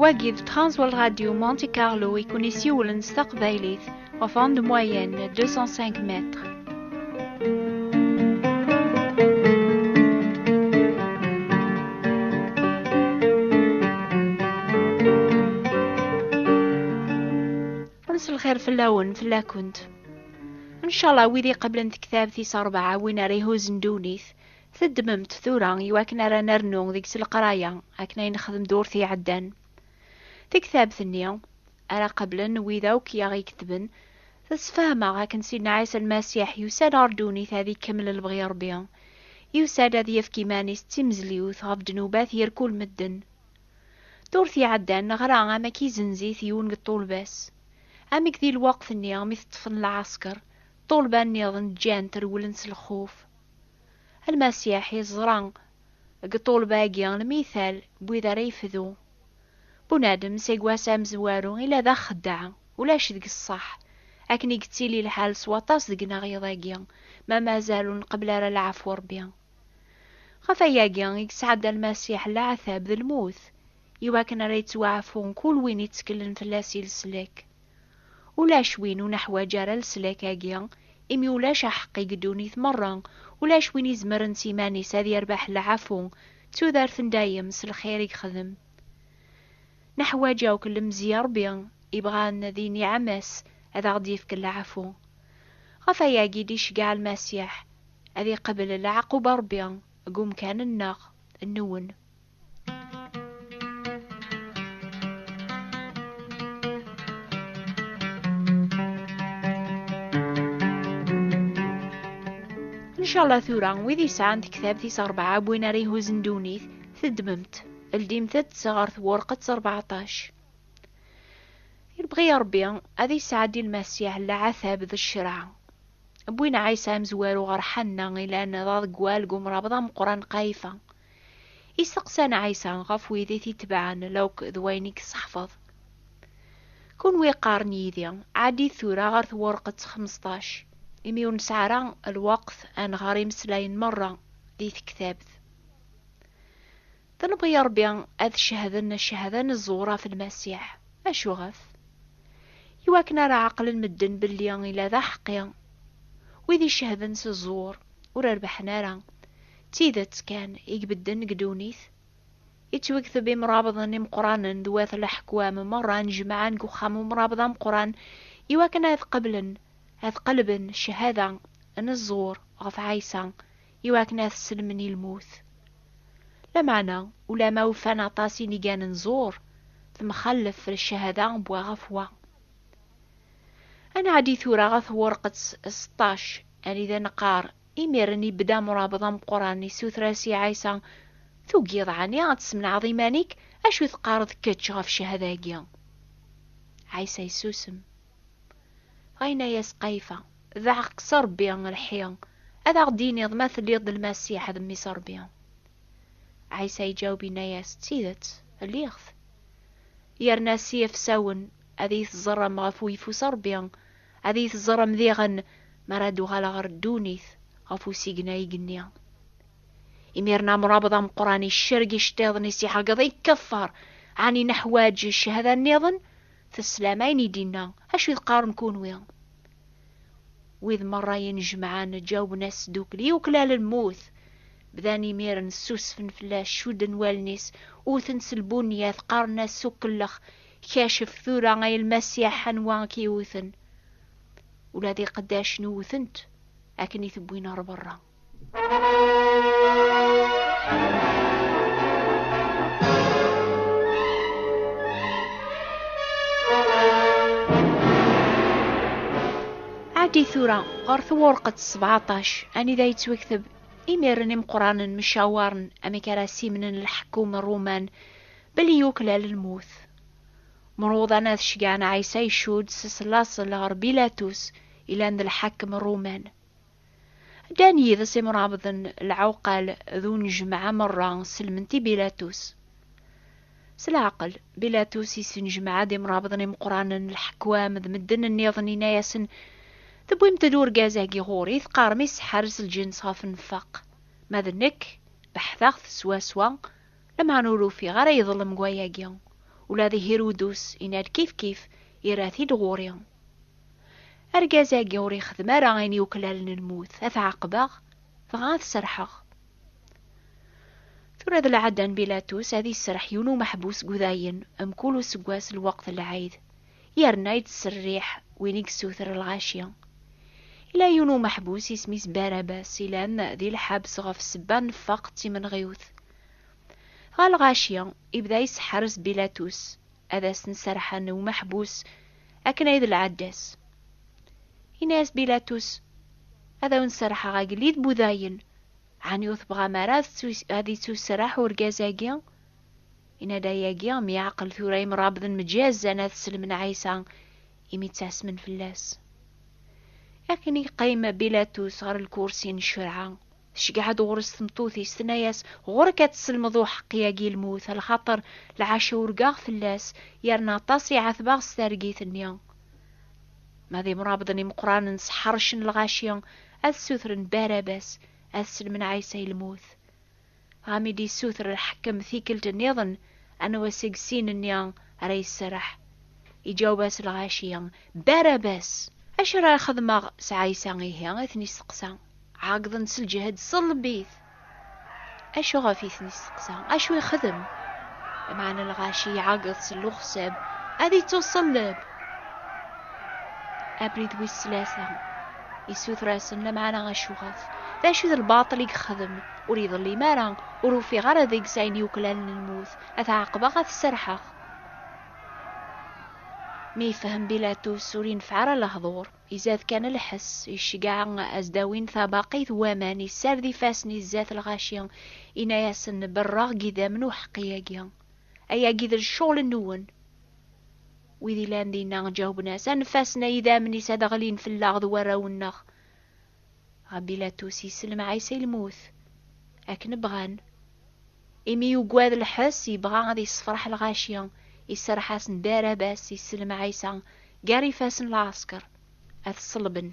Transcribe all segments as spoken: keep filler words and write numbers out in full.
Wagi d Transworld Radio Monte Carlo i kun-isiwlen s taqbaylit ɣef onde moyenne deux cent cinq mètres. Mselxir fell-awen, fell-akent. Ncallah wid iqeblen tektabt tis ṛebɛa, win ara ihuzen ddunit, teddmem-tt tura i wakken ara nernu deg-s leqraya akken ay nexdem ddurt iɛeddan. Tektabt-nni ara qeblen wid akk i aɣ-iketben, tessefham-aɣ akken Sidna Ɛisa Lmasiḥ yusa-d ɣer ddunit ad ikemmel lebɣi n Ṛebbi. Yusa-d ad yefk iman-is d timezliwt ɣef ddnubat irkul medden. Ddurt iɛeddan neɣra amek izenz-it yiwen deg ṭṭulba-s. Amek di lweqt-nni mi t-ṭṭfen lɛesker, ṭṭulba nniḍen ǧǧan-t rewlen s lxuf. Lmasiḥ iẓra deg ṭṭulba-agi lmital n wid ara yefdu. Bunadem seg wass amezwaru ila d axeddaɛ, ulac deg ṣṣeḥ, akken i yettili lḥal s waṭas deg-neɣ iḍ-agi, ma mazal ur nqebbel ara lɛefw n Ṛebbi. Ɣef wayagi i yesɛedda Lmasiḥ leɛtab d lmut, i wakken ara yettwaɛfu mkul win itteklen fell-as i leslak. Ulac win ur neḥwaǧ ara leslak-agi, imi ulac aḥeqqi deg ddunit merra, ulac win izemren s iman-is ad yerbeḥ lɛafu d tudert n dayem s lxir i yexdem. Neḥwaǧ akk lemzeyya Ṛebbi ibɣan di nniɛam-as ad aɣ-d-yefk lɛafu. Ɣef wayagi i d-iceggeɛ Lmasiḥ ad iqebel leɛquba Ṛebbi deg umkan-nneɣ, nwen. Ncallah tura wid yesɛan tektabt tis ṛebɛa n win ara ihuzen ddunit, teddmem-tt, ldimt-tt ɣer twerqet rbeɛṭac. Lebɣi n Ṛebbi ad yesɛeddi Lmasiḥ leɛtab d ccreɛ. Wwin Ɛisa amezwaru ɣer Ḥanna ilan d aḍeggal deg umrabeḍ ameqqran Qayfa. Isteqsan Ɛisa ɣef wid i t-itebɛen lakk d wayen i yesseḥfeḍ. Kunwi qqaren yid-i, ɛeddit tura ɣer twerqet xmesṭac, imi ur nesɛi ara lweqt ad nɣer imeslayen merra di tektabt. D lebɣi n Ṛebbi ad cehden cehda n ẓẓur ɣef Lmasiḥ. Acuɣef? Iwakken ara ɛeqlen medden belli ila d aḥeqqi. Wid icehden s ẓẓur ur rebḥen ara. D tidet kan i ibedden deg ddunit. Ittwekteb imrabeḍen imeqqranen d wat leḥkwam merra nnejmaɛen deg uxxam umrabeḍ ameqqran iwakken ad qeblen, ad qelben cchada n ẓẓur ɣef Ɛisa iwakken ad t-sellmen i lmut. Lameɛna, ulama ufan aṭas inigan n ẓẓur, temxallef cchada n wa ɣef wa. Ad nɛeddi tura ɣer twerqet seṭṭac, anida neqqar, imiren ibda amrabeḍ ameqqran issuter-as i Ɛisa: "Tugiḍ ɛni ad tesmenɛeḍ iman-ik? Acu teqqareḍ kečč ɣef cchada-agi?" Ɛisa yessusem. Dɣa yenna-yas Qayfa: "D aɛeqq s Ṛebbi lḥi, ad aɣ-d-tiniḍ ma telliḍ d Lmasiḥ d Mmi-s Ṛebbi." Ɛisa iǧaweb, yenna-yas: "D tidet, lliɣ-t. Yerna s yifsawen ad iyi-teẓẓerrem ɣef uyeffus n Ṛebbi, ad iyi-teẓẓerrem diɣen mi ara d-uɣaleɣ ɣer ddunit ɣef usigna igenni." Imiren amrabeḍ ameqqran icerreg iceṭṭiḍen-is, iḥeggeḍ, ikeffer: "Ɛni neḥwaǧ cchada nniḍen? Teslam ayen i d-inna, acu i d-qqaren kunwi?" Wid merra yenjemɛen ǧawben-as sdukli: "Yuklal lmut!" Bdan imiren ssusfen fell-as, cudden wallen-is, wten-t s lbunyat, qqaren-as s ukellex: "Kacef tura ay Lmasiḥ anwa i k-iwten! Ula d iqeddacen wten-t akken i t-wwin ɣer berra." Ɛeddi tura ɣer twerqet sebɛeṭac, anida yettwekteb: "Imiren imeqqranen mcawaren amek ara simnen leḥkum n Ṛuman belli yuklal lmut." Mruḍan ad ceggɛen Ɛisa icudd s slaṣel ɣer Bilatus, ilan d lḥakem n Ṛuman. Ddan yid-s imrabeḍen lɛuqal d unejmaɛ merra, sellmen-t i Bilatus. S leɛqel, Bilatus isnejmaɛ-d imrabeḍen imeqqranen, leḥkwam d medden nniḍen, yenna-yasen: "Tewwim-d urgaz-agi ɣur-i, teqqarem iseḥḥer s lǧens ɣef nfaq. Ma d nekk, beḥteɣ-t swaswa, lameɛna ur ufiɣ ara yeḍlem deg wayagi. Ula d Hirudus, yenna-d kifkif, yerra-t-id ɣur-i. Argaz-agi ur ixeddem ara ayen yuklalen lmut, ad t-ɛaqbeɣ, dɣa ad t-serḥeɣ. Tura d lɛada n Bilatus ad iserreḥ yiwen umeḥbus deg udayen, mkul useggas lweqt n lɛid, yerna yettserriḥ win i yessuter lɣaci. Ila yiwen umeḥbus isem-is Barabas, ilan di lḥebs ɣef ssebba n nnfaq d timenɣiwt. Ɣer lɣaci, ibda yesseḥres Bilatus ad as-nserḥen i umeḥbus akken ay d lɛadda-s. Yenna-yas Bilatus: "Ad awen-serḥeɣ agellid n wudayen, ɛni ur tebɣam ara ad tettu-, ad ittuserreḥ urgaz-agi?" Yenna-d ayagi mi yeɛqel tura imrabḍen mǧazan ad sellmen Ɛisa imi ttasmen fell-as. Akken yeqqim Bilatus ɣer lkursi n ccreɛ, tceggeɛ-d ɣur-s tmeṭṭut-is, tenna-yas: "Ɣur-k ad tselmeḍ uḥeqqi-agi i lmut, lxaṭer lɛaca urgaɣ fell-as, yerna aṭas i ɛetbeɣ s targit-nni." Ma d imrabḍen imeqqranen sḥercen lɣaci ad ssutren Barabas, ad selmen Ɛisa i lmut. Dɣa mi d-yessuter lḥekem tikkelt nniḍen, anwa seg sin-nni ara yesserreḥ? Iǧaweb-as lɣaci: "Barabas!" "Acu ara xedmeɣ s Ɛisa ihi?" i ten-isteqsa. Ɛeggḍen s lǧehd: "Ṣelleb-it!" "Acu ɣef i ten-isteqsa? Acu ixdem?" Lameɛna lɣaci iɛeggeḍ s luxsab: "Ad ittuṣelleb!" Abrid wis tlata, issuter-asen: "Lameɛna acu ɣef? D acu d lbaṭel i yexdem? Ur iḍellim ara, ur ufiɣ ara deg-s ayen yuklalen lmut, ad t-ɛaqbeɣ, ad t-serḥeɣ." Mi yefhem Bilatus ur yenfeɛ ara lehdur, izad kan lḥess, iceggeɛ ad s-d-awin tabaqit n waman, issared ifassen-is zdat lɣaci, inna-yasen: "Berraɣ deg idammen uḥeqqi-agi. Ayagi d lecɣel-nwen." Wid illan dinna ǧawben-as: "Anef-asen ay idammen-is ad ɣlin fell-aɣ d warraw-nneɣ." Dɣa Bilatus isellem Ɛisa i lmut, akken bɣan. Imi yugad lḥess, yebɣa ad yessefreḥ lɣaci, iserreḥ-asen Barabas, isellem Ɛisa gar ifassen n lɛesker, ad t-ṣellben.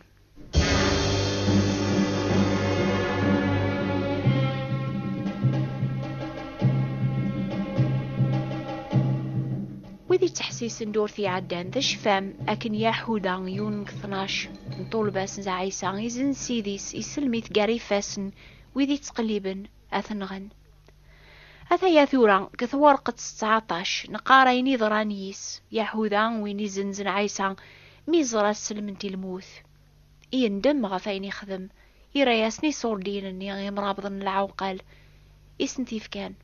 Wid ittḥessisen d ur t-iɛeddan, tecfam akken Yaḥuda, yiwen deg tnac n ṭulba-s n Ɛisa, izen Ssid-is, isellem-it gar ifassen wid ittqelliben ad t-nɣen. Ataya tura deg twerqet settɛaṭac, neqqar ayen iḍran yis Yaḥuda, win izenzen Ɛisa mi yeẓra sellmen-t i lmut. Yendem ɣef ayen ixdem, yerra-yasen iṣurdiyen-nni imrabḍen n lɛewqal i sen-t-ifkan.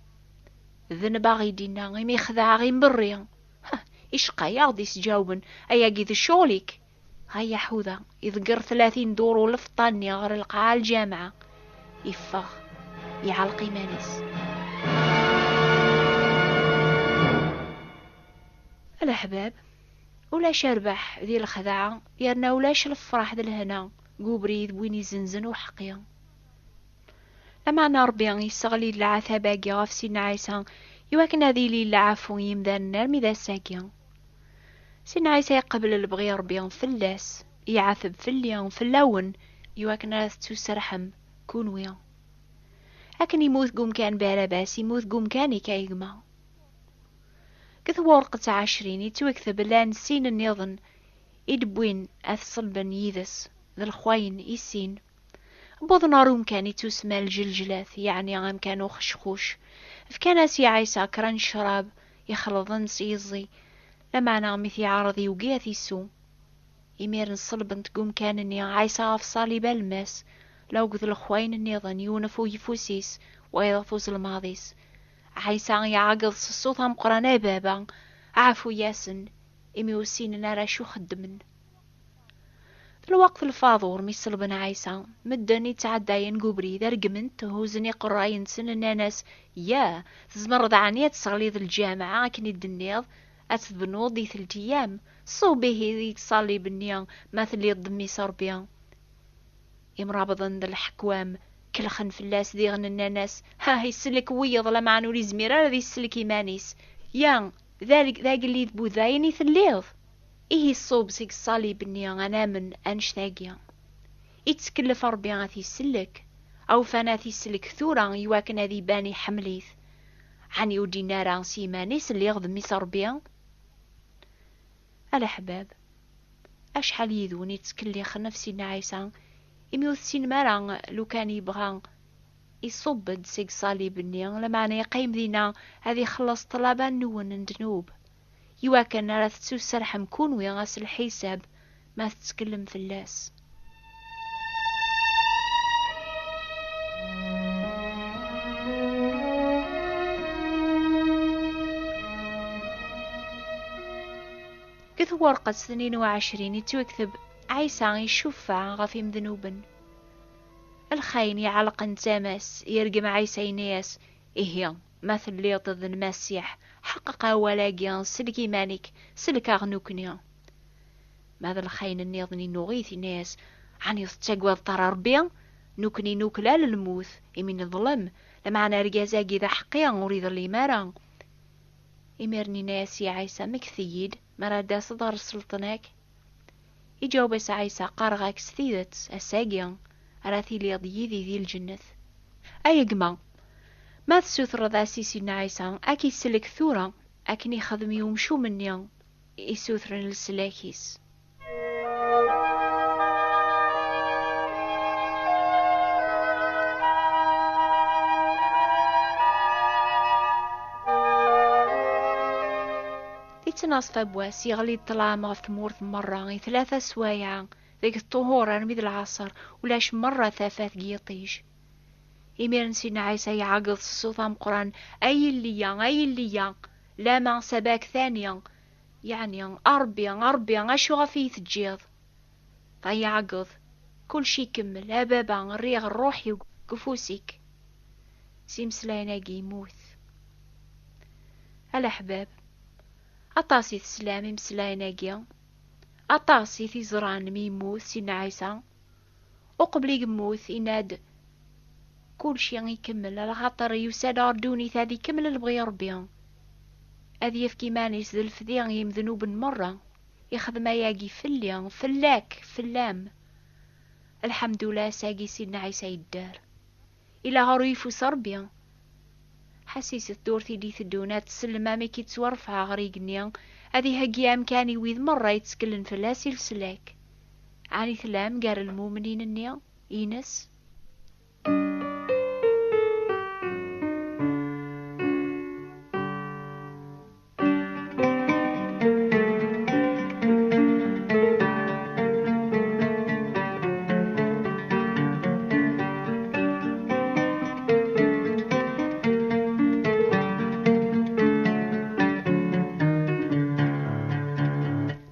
"Denbeɣ," i d-inna, "imi xedɛeɣ imberri." "Ha, icqa-yaɣ-d," i s-ǧawben, "ayagi d ccɣel-ik." Ɣa Yaḥuda iḍegger tlatin duru lfeṭṭa-nni ɣer lqaɛa n lǧameɛ, iffeɣ, iɛelleq iman-is. A leḥbab, ulac rrbeḥ di lexdeɛ, yerna ulac lefraḥ d lehna deg ubrid n win izenzen uḥeqqi. Lameɛna Ṛebbi yesseɣli-d lɛatab-agi ɣef Sidna Ɛisa, iwakken ad yili leɛfu i yimdanen armi d ass-agi. Sidna Ɛisa iqbel lebɣi Ṛebbi fell-as, iɛateb fell-i, fell-awen, iwakken ad tettuserḥem kunwi. Akken immut deg umkan Barabas, immut deg umkan-ik a gma. Deg twerqet ɛecrin yettwakteb llan sin nniḍen i d-wwin ad t-ṣellben yid-s, d lexwayen i sin. Wwḍen ɣer umkan ittusemma lǧelǧlat, yeɛni amkan uxecxuc. Fkan-as i Ɛisa kra n ccrab ixelḍen s yiẓi, lameɛna mi t-yeɛreḍ yugi ad t-isew. Imiren ṣelben-t deg umkan-nni, Ɛisa ɣef ṣṣalib alemmas, la akked lexwayen nniḍen, yiwen ɣef uyeffus-is, wayeḍ ɣef uzelmaḍ-is. Ɛisa iɛeggeḍ s ṣṣut ameqqran: "A Baba, ɛfu-yasen, imi ur ssinen ara acu xeddmen." Di lweqt n lfaḍur, mi ṣelben Ɛisa, medden ittɛeddayen deg ubrid reggmen-t, huzzen iqerray-nsen, nnan-as: "Ya, tzemreḍ ɛni ad tesseɣliḍ lǧameɛ akken i d-tenniḍ, ad tebnuḍ di telt iyam? Ṣub ihi deg ṣṣalib-nni, ma telliḍ d mmi-s Ṛebbi." Imrabḍen d lḥekwam kellxen fell-as, diɣen nnan-as: "Ha, isellek wiyeḍ, lameɛna ur izmir ara ad isellek iman-is. Ya, d ag-, d agellid n wudayen i telliḍ? Ihi ṣub seg ṣṣalib-nni, ad namen annect-agi." Ittkellef Ṛebbi ad t-isellek. Awfan ad t-isellek tura iwakken ad iban iḥemmel-it. Ɛni ur d-yenni ara s yiman-is: "Lliɣ d mmi-s Ṛebbi"? A leḥbab, acḥal yid-wen yettkellixen ɣef Sidna Ɛisa, imi ur tessinem ara lukan yebɣa iṣubb-d seg ṣṣalib-nni, lameɛna yeqqim dinna ad ixelleṣ ṭṭlaba-nwen n ddnub, iwakken ara tettuserḥem kunwi ɣas lḥisab ma tettkellem fell-as. Deg twerqet tnin u ɛecrin yettwakteb: "Ɛisa icufeɛ ɣef imednuben." Lxayen iɛelqen tama-s, yergem Ɛisa, yenna-yas: "Ihi, ma telliḍ d Lmasiḥ, ḥeqqeq awal-agi, sellek iman-ik, sellek-aɣ nekni." Ma d lxayen nniḍen inuɣ-it, yenna-yas: "Ɛni ur tettagadeḍ ara Ṛebbi? Nekni nuklal lmut, imi neḍlem, lameɛna argaz-agi d aḥeqqi, ur iḍlim ara." Imiren yenna-yas i Ɛisa: "Mmekti-yi-d, mi ara d-taseḍ ɣer sselṭan-ak." Iǧaweb-as Ɛisa: "Qqareɣ-ak s tidet, ass-agi ara tiliḍ yid-i di lǧennet." Ay gma, ma tessutreḍ-as i Sidna Ɛisa, ad k-isellek tura, akken ixdem i umcum-nni isutren leslak-is. Di ttnaṣfa n wass, yeɣli ṭṭlam ɣef tmurt merra i tlata swayeɛ, deg ṭṭuhur armi d lɛaṣer, ulac merra tafat deg yiṭij. Imiren Sidna Ɛisa iɛeggeḍ s ṣṣut ameqqran: "Ay Illiya, ay Illiya, lama sabaktan-i, yeɛni, a Ṛebbi, a Ṛebbi, acu ɣef i yi-teǧǧiḍ?" Dɣa iɛeggeḍ: "Kulci ikemmel, a Baba, rriɣ ṛṛuḥ-iw deg ufus-ik." S imeslayen-agi yemmut. A leḥbab, aṭas i teslam imeslayen-agi, aṭas i t-iẓran mi yemmut Sidna Ɛisa. Uqbel i yemmut, yenna-d: "Kulci ikemmel, alaxaṭer yusa-d ɣer ddunit ad ikemmel lebɣi n Ṛebbi, ad yefk iman-is d lefdi i yimednuben merra. Ixdem ayagi fell-i, fell-ak, fell-am." Lḥemdullah, ass-agi Sidna Ɛisa yedder. Ila ɣer uyeffus Ṛebbi. Ḥassiset ddurt i d-iteddun, ad tsellem amek i ttwarefɛeɣ ɣer igenni, ad iheggi amkan i wid merra yettkellen fell-as i leslak. Ɛni tellam gar lmumnin-nni ines?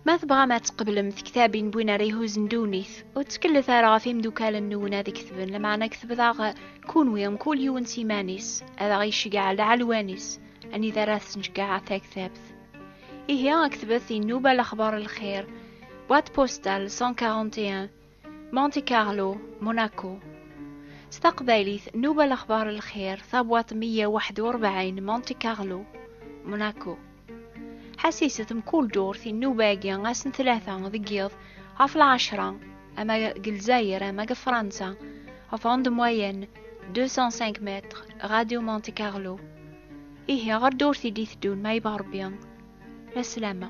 Ma tebɣam ad tqeblem tektabin n win ara ihuzzen ddunit, ur ttkellet ara ɣef imdukal-nwen ad ketben, lameɛna ketbet-aɣ kunwi, mkul yiwen s iman-is, ad aɣ-iceggeɛ lɛelwan-is, anida ara tesnejgaɛ taktabt. Ihi, ketbet i nnuba lexbar lxir, boîte postale cent quarante et un, Monte Carlo, Monaco. S taqbaylit, nnuba lexbar lxir, tabwaṭ meyya u waḥed u rebɛin, Monte Carlo, Monaco. Ḥassiset mkul ddurt i nnuba-agi ass n tlata deg yiḍ ɣef lɛecṛa, ama deg Lezzayer ama deg Fransa, ɣef onde moyenne deux cent cinq mètres, Radio Monte Carlo. Ihi ɣer ddurt i d-iteddun ma yebɣa Ṛebbi. Laslama.